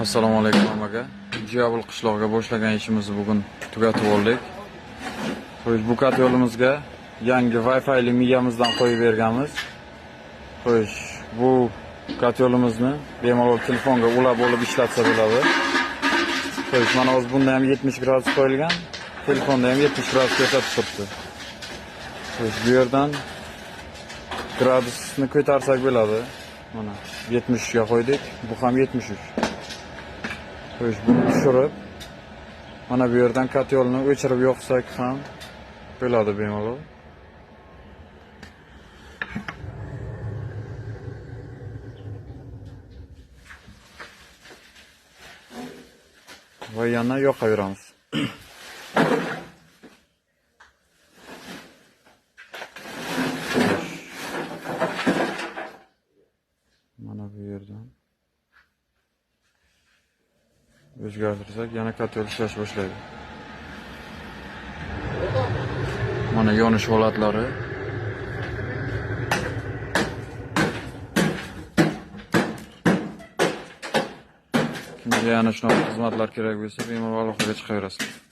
Assalomu alaykum hammaga. Jiobul qishlog'iga boshlagan ishimizni bugun tugatib oldik. Xo'sh, bu kotyolimizga yangi Wi-Fi'li miyamizdan qo'yib berganmiz. Xo'sh, bu kotyolimizni bemalol telefonga ulab olib ishlatsa bo'ladi. Xo'sh, mana hozir bunda ham 70 gradus qo'yilgan, telefonda ham 70 gradus ko'rsatib turibdi. Xo'sh, bu yerdan gradusni ko'tarsak bo'ladi. Mana 73 ga qo'ydik, bu ham 73. Xo'sh, buni tushirib, mana bu yerdan kotyolni o'chirib yoqsak ham bo'ladi bemalol. Va yana yoqaveramiz. Mana bu yerdan o'zgartirsak, yana kotyol ishlash boshlaydi. Mana yonish holatlari. Kimga yana shunaqa xizmatlar kerak bo'lsa, bemalol aloqaga chiqaverasizlar.